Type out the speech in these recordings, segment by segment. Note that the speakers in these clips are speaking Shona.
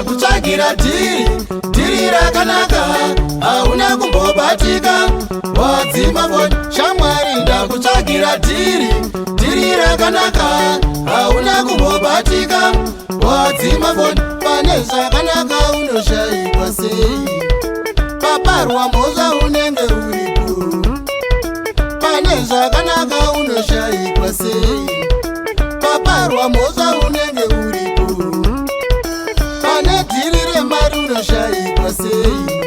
Ndakutsvagira dhiri, dhiri rakanaka, hauna kumbobatika, wadzima foni. Shamwari, ndakutsvagira dhiri, dhiri rakanaka, hauna kumbobatika, wadzima foni. Pane zvakanaka unoshayikwa sei? Paparwa mhosva unenge uripo. Pane zvakanaka unoshayikwa sei? Paparwa mhosva unenge uripo. Pane dhiri remari unoshayikwa sei?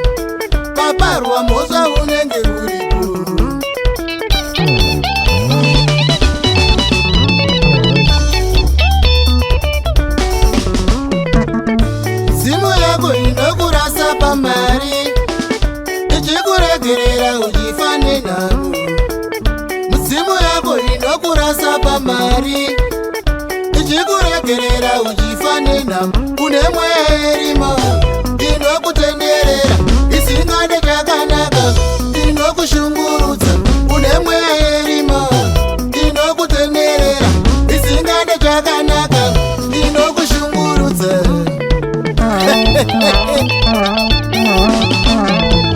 Paparwa mhosva unenge uripo. Dzimu yako inokurasa pamari, ichikuregerera uchifa nenhamo. Mudzimu yako inokurasa pamari, ichikuregerera uchifa nenhamo. Une mweya yerima inokutenderera, isingade chakanaka, inokushungurudza.